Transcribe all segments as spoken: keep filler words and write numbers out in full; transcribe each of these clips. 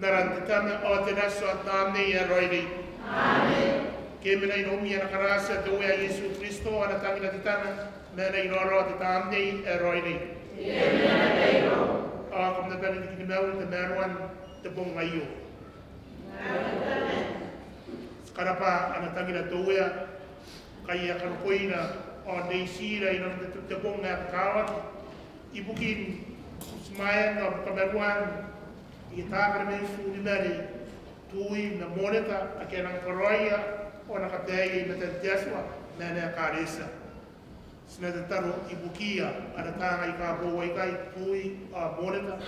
N aran te Tama ao te Nati ao te Tamnei ae Raoiroi. Amen. Ke e mena iroumi ana karatia te Uea Iesu Kristo, ana tangira te Tama, ma ana iraorao te Tamnei ae Raoiroi. Ao kam na bane n rikinimaua tamaroan te bong aio. Ti karabwa ana tangira te Uea, ngkai e a karokoira ao n reitira inanon te, te bong ae kakawaki, ibukin butimwaean ao bukamaruan aia takaramentu ni marei Tui ma Moneta ake a nang karaoia ao a na kataia i matan te Atua ma ana ekaretia. Ti na tataro ibukiia ara taanga aika boou aikai, Tui ao Moneta,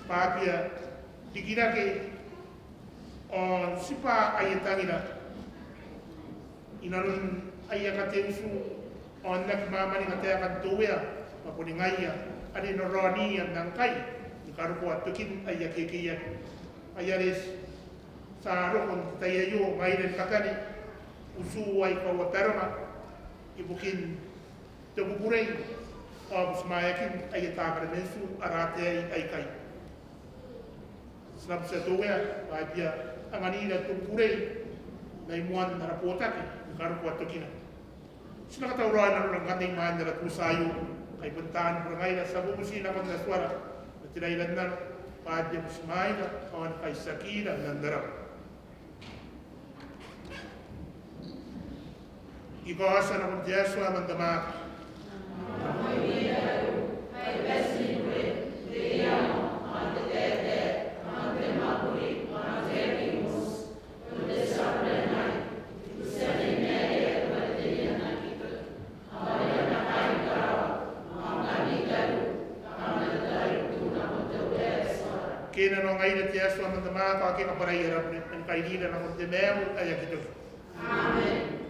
bwa a bia rikirake ao n tibwa aia tangira inanon aia kateutu ao n aki mwamwaninga taekan te Uea, ma boni ngaia are e na raoniia ma ngkai ni karokoa tokin aia kekeiaki. Ai are ti a roko n te tai aio ngaira ni kabane, utu aika uabwi ma ruaiwa, ibukin te kukurei ao butimwaeakin aia takaramentu ara ataei aikai. Ti na butiia te Uea bwa e bia anganira te kukurei mai moan ara botaki ni karokoa tokina. Ti na katauraoi nanora ngkanne imwain ara tutia aio, ngkai bon taani bure ngaira, ti a bubuti nakon Atuara ma te rairannano bwa e bia butimwaeira ao ni kaitiakira man ara I kaotia nakon te Atua ae man te mwaaka. Ke e na noo ngaira te Atua ae man te mwaaka, ao ke kabwarai ara bure, ma ni kairira nakon te maiu ae aki toki. Amen.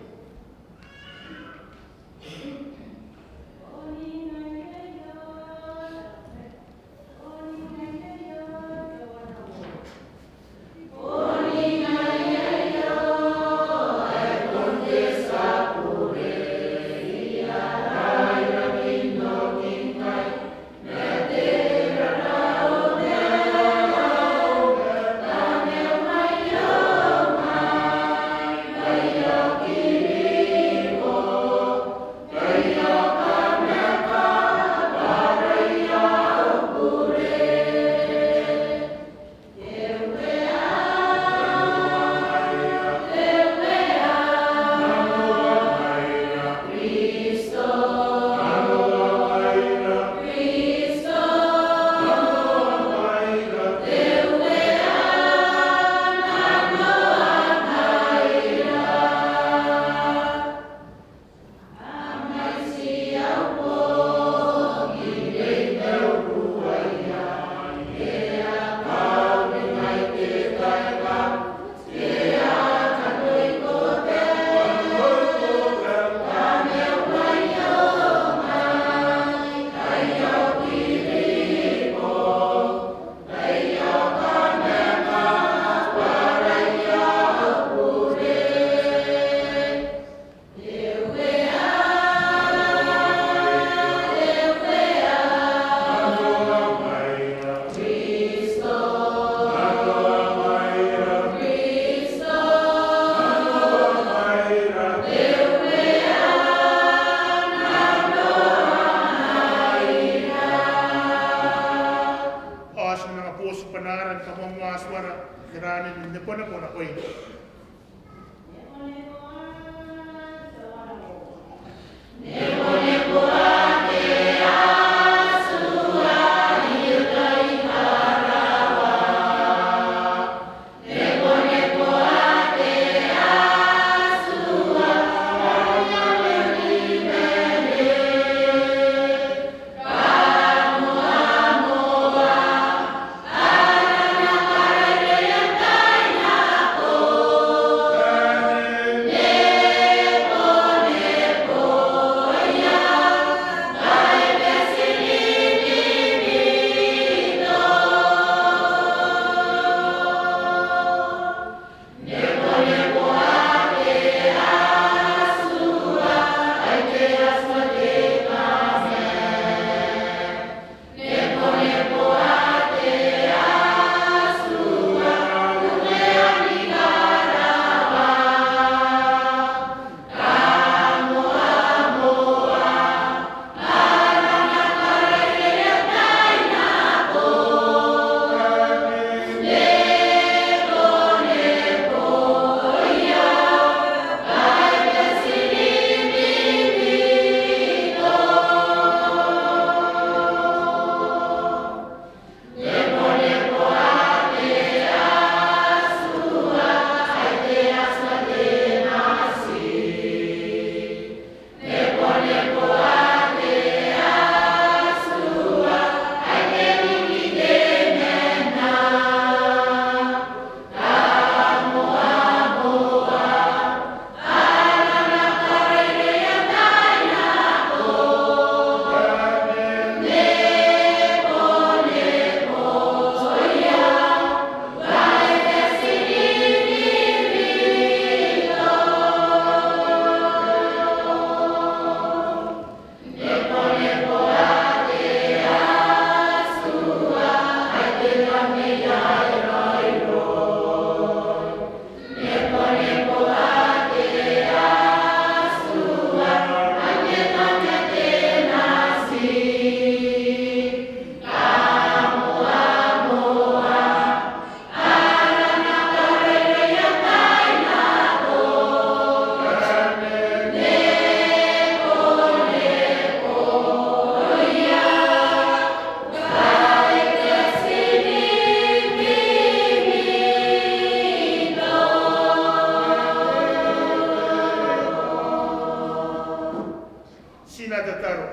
Ti na tataro.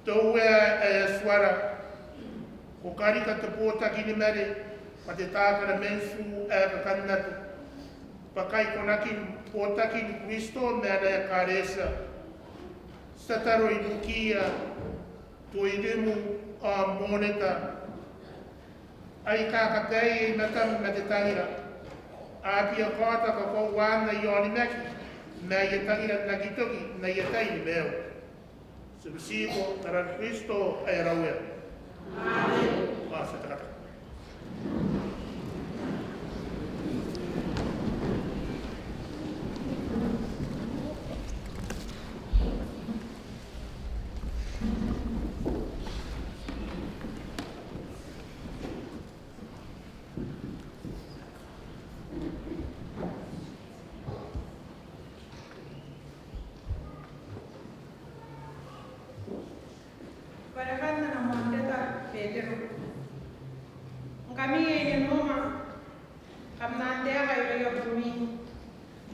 Te Uea ae Atuara, ko karika te botaki ni mare bwa te takaramentu ae kakannato, bwa kai ko na aki botaki Kristo ma ana ekaretia. Ti tataro ibukiia tuoirimu ao moaneta aika kabaei i matam ma te tangira, a bia kaota kakoauaan aia onimaki ma aia tangira n aki toki n aia tai ni maiu. Ti butiko n aran Kristo ae ara Uea. Amen. Ao ti a tekateka. Warekan ana moan reta Betero. Ngkami aine n Roma, kam na antaeka irouia buumi,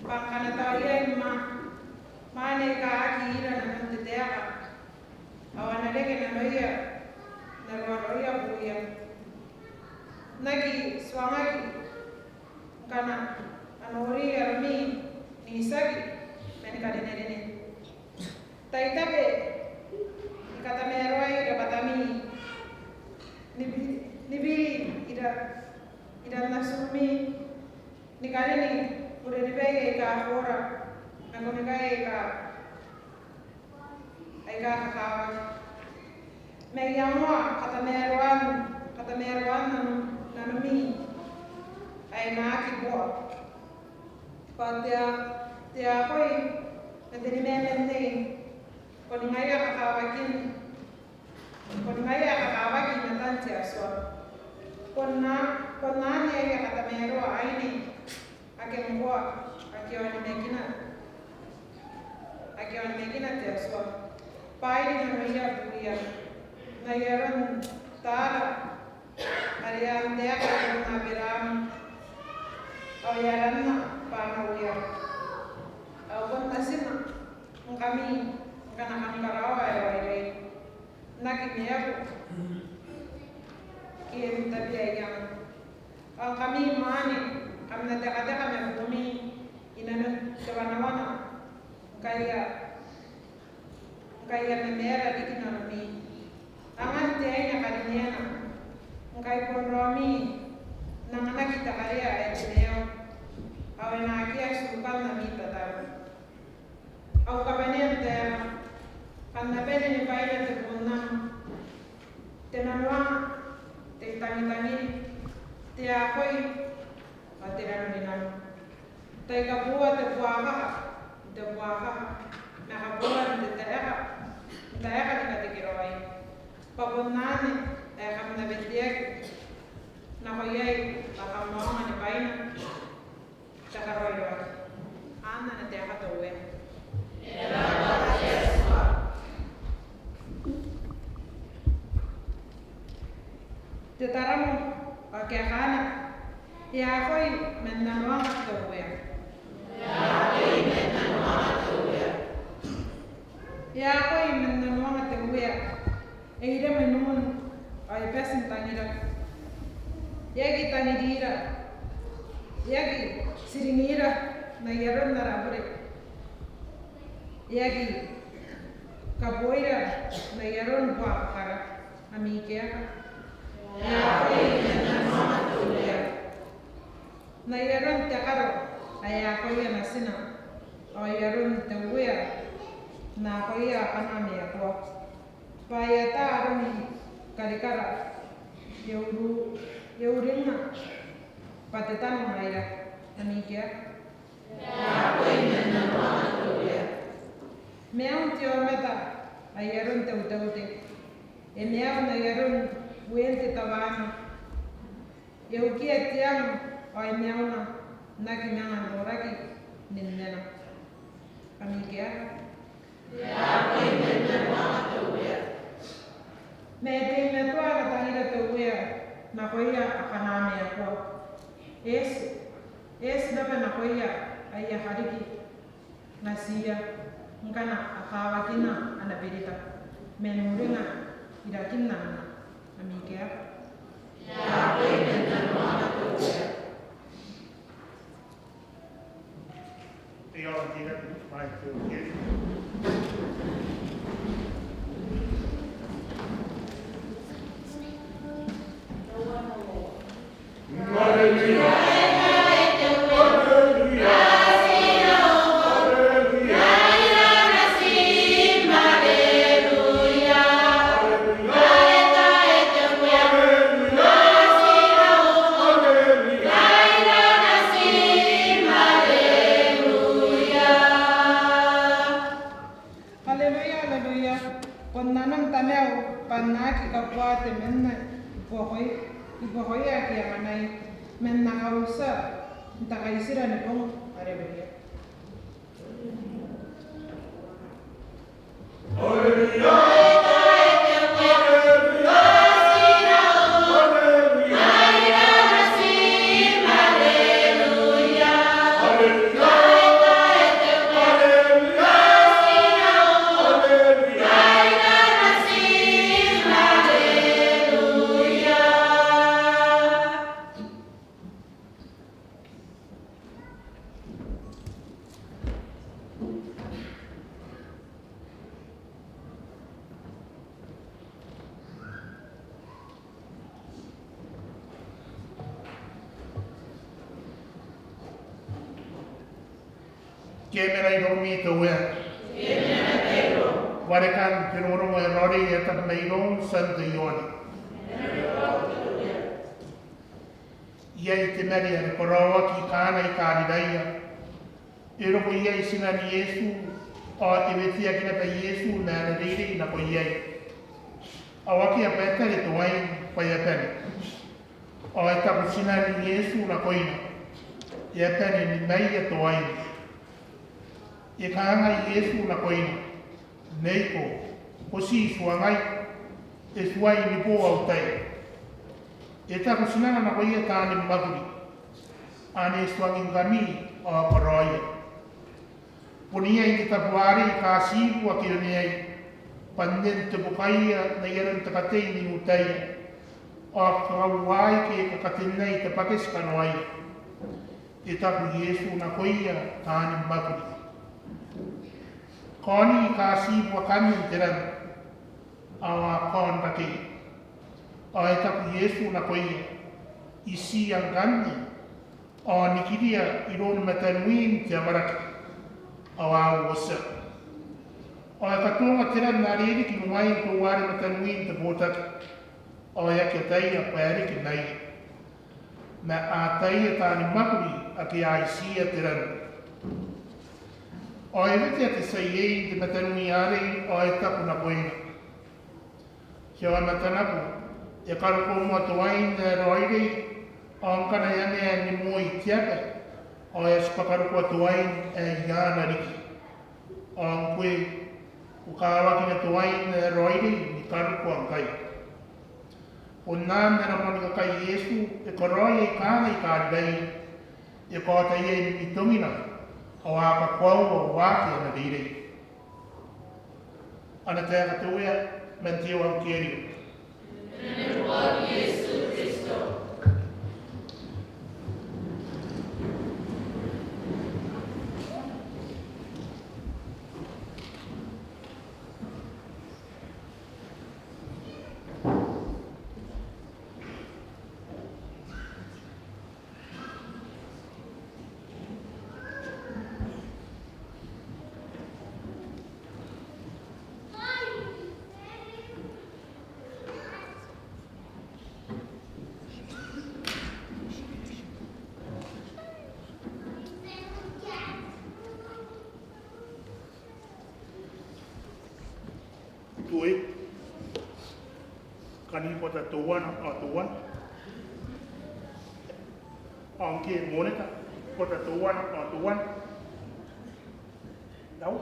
bwa ngkana tao iai mwaane aika aki ira nanon te taeka, ao a na reke nanoia n aroaroia buuia. N aki tuangaki ngkana a nori aromi n itiaki ma ni karinerine. Tai tabe ni katamaroai rabwatami, ni bi-, ni biri ira, ira n atumi, ni karine urinibwai aika kora, ma kunnikai aika, aika kakawaki. Ma iangoa katamaroan, katamaroan nan-, nanomi ae na aki boa. Bwa te a-, te akoi ma te nimaman nei, boni ngaia kakawakin, boni ngaia kakawaki i matan te Atua. ake a onimakina, ake a onimakina te Atua. Bwaai nanoia buia, n ai aron taara are a taeka iroun Aberaam, ao e aranna bwa ana uea. Ao bon natina ngkami ngkana kam karaoa ae raoiroi n aki maiu ke n tabeaianga. Ao ngkami mwaane, kam na tekateka ma buumi i nanon te wanawana, ngkai a, ngkai a mamaara riki nanomi. Angan te aine karineana, ngkai bon raomi n anganaki te karea ae te maiu, ao e na akea tukan ami tataro. Au kabanea n taeka, kam na bane ni bwaina te bonnano, te nanoanga, te itangitangiri, te akoi, ao te nanorinano. Tai kabooa te buakaka n te buakaka, ma kabooa n te taeka n taeka ni katekeraoi. Bwa bon anne ae kam na weteaki nako iai, bwa kam aonga ni bwaina te karaoiroaki. Anne ana taeka te Uea. Te taramo ake a kaana: E akoi man nanoanga te Uea. E akoi man nanoanga te Uea. E ira mwinuun, ao e bati n tangira. E aki tangirira, e aki tiringira n ai aron ara bure. E aki kaboira n ai aron buakakara. Ami kaeka. E akoi man nanoanga te Uea. N ai aron te karo ae akoia natina, ao ai aron te Uea n akoia akana maiuakoa. Bwa e ata aroni karikara, e uru, e uringnga bwa te tano ngaira. Ami kaeka. Maiun te aomata ai aron te utaute, e maiu n ai aron ween te tawaana. E ukia te ang ao e maiuna n aki manga noraki ni mena. Ami kaeka. Ma e teimatoa ana tangira te Uea nakoia akana maiuakoa. E eti, e eti naba nakoia aia kariki natiia, ngkana a kawakina ana berita, man uringa irakin amna. Ami kaeka. Aleluia, aleluia. Bon nanon Tamau bwa N na aki kabuaa temanna i buakoia, i buakoia ake a anganai, ma N na kautia n te kaitira ni bong. Aleluia. Ke e mena iroumi te Uea. Warekan te rongorongo ae raoiroi ae tabe mairoun Santo Ioane. Iai te mare are karaoaki i Kaana i Kariraia. E roko iai tinan Iesu, ao e weteaki naba Iesu ma ana reirei nako iai. Ao akea bwa e tare te wain bwa e a bane. Ao e taku tinan Iesu nakoina: E a bane ni maia te wain. E kangai Iesu nakoina, "Neiko, ko ti tuangai, e tuai ni bo au tai." E taku tinana nakoia taani mwakuri, "Ane tuangingkami ao karaoia. Bon iai n te tabo arei kaatibu ake oneai, bwa N na tebokaia n ai aron te katei n I-Iutaia, ao kakauaai ke kakatennai te bwaketi kanoaia." E taku Iesu nakoia taani mwakuri, "Kaoni kaatibu akanne n te ran, ao a kaonrakei." Ao e taku Iesu nakoia, "Itiia ngkanne, ao nikiria iroun mataniwin te amwarake, ao a uotia." Ao e katonga te ran are riki ni wain teuare mataniwin te botaki, ao e aki ataia bwa e reke maia. Ma a ataia taani mwakuri ake a itiia te ran. Ao e wetea te tia iein te mataniwi arei, ao e taku nakoina, "Te aoa matanaku e karokoa moa te wain ae raoiroi, ao ngkana e a mena ni moi te aba, ao e a tibwa karokoa te wain ae i aana riki. Ao ngkoe, ko kawakina te wain ae raoiroi ni karokoa ngkai." Bon anne ana moan kakai Iesu, e karaoia i Kaana i Kariraia, e kaota iai n itongina, ao a kakoaua waaki ana reirei. Ana taeka te Uea man te euangkerio. Tuoi, kani bota teuana ao teuana. Ao ngke Moneta, bota teuana ao teuana. Nau?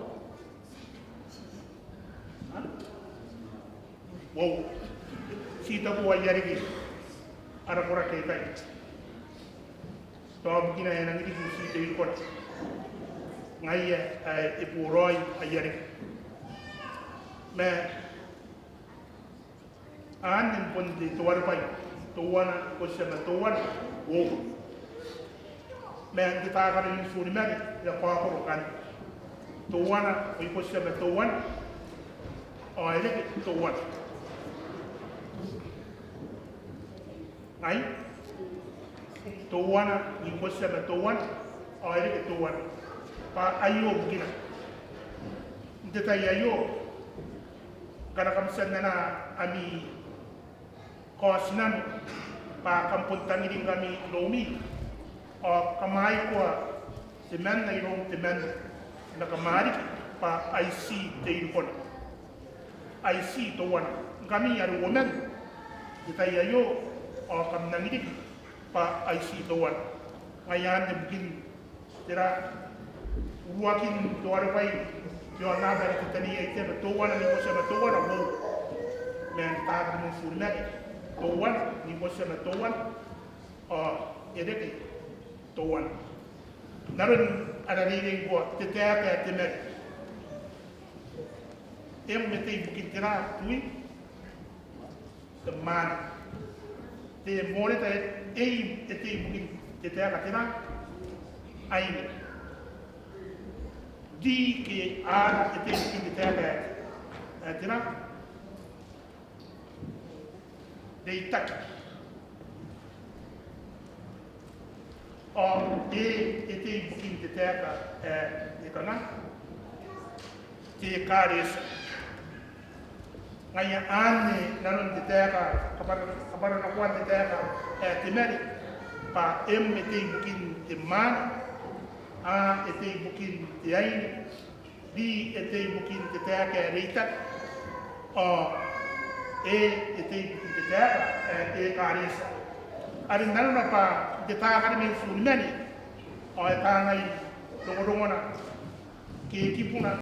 Ha? Uoua. Ti taku aia reke ara koraki aikai. Tao bukina ae e nangi riki n ti te irikora. Ngaia ae e boraoi aia reke. Ma anne bon te toaribwai, teuana, ikotia ma teuana, uoua. Ma n te takara n turi mane, e a kaokoro ngkanne. Teuana, ikotia ma teuana, ao e reke teuana. Ngai? Teuana, ikotia ma teuana, ao e reke teuana. Bwa aio bukina. N te tai aio, ngkana kam tia n anaa ami kaotinano, bwa kam bon tangiringkami iroumi, ao kam aikoa temanna iroun temanna, ma kam a riki bwa ai ti te irikona. Ai ti teuana. Ngkami are uoman n te tai aio, ao kam nangi riki bwa ai ti teuana. Ngaia anne bukin tera, uruakin toaribwai, te aonnaba are Betania i Teba, teuana, ikotia ma teuana, uoua. Ma n te takara n turi mane, teuana, ikotia ma teuana, ao e reke teuana. N aron ara reirei ngkoa, te taeka ae te mare. E mena ibukin tera, tui? Te mwaane. Te Moneta e, e, e tei ibukin te taeka tera? Aine. Ri ke ara e tei ibukin te taeka ae, ae tera? Reitaki. Ao e, e tei ibukin te taeka ae, e kanga? Te ekaretia. Ngaia anne nanon te taeka, kabwara, kabwaranakoan te taeka ae te mare, bwa M e tei ibukin te mwaane, A e tei ibukin te aine, B e tei ibukin te taeka ae reitaki, ao E e tei ibukin te taeka ae ekaretia. Are nanona bwa n te takaremeng n turi mane, ao e kangai rongorongona ke kibuna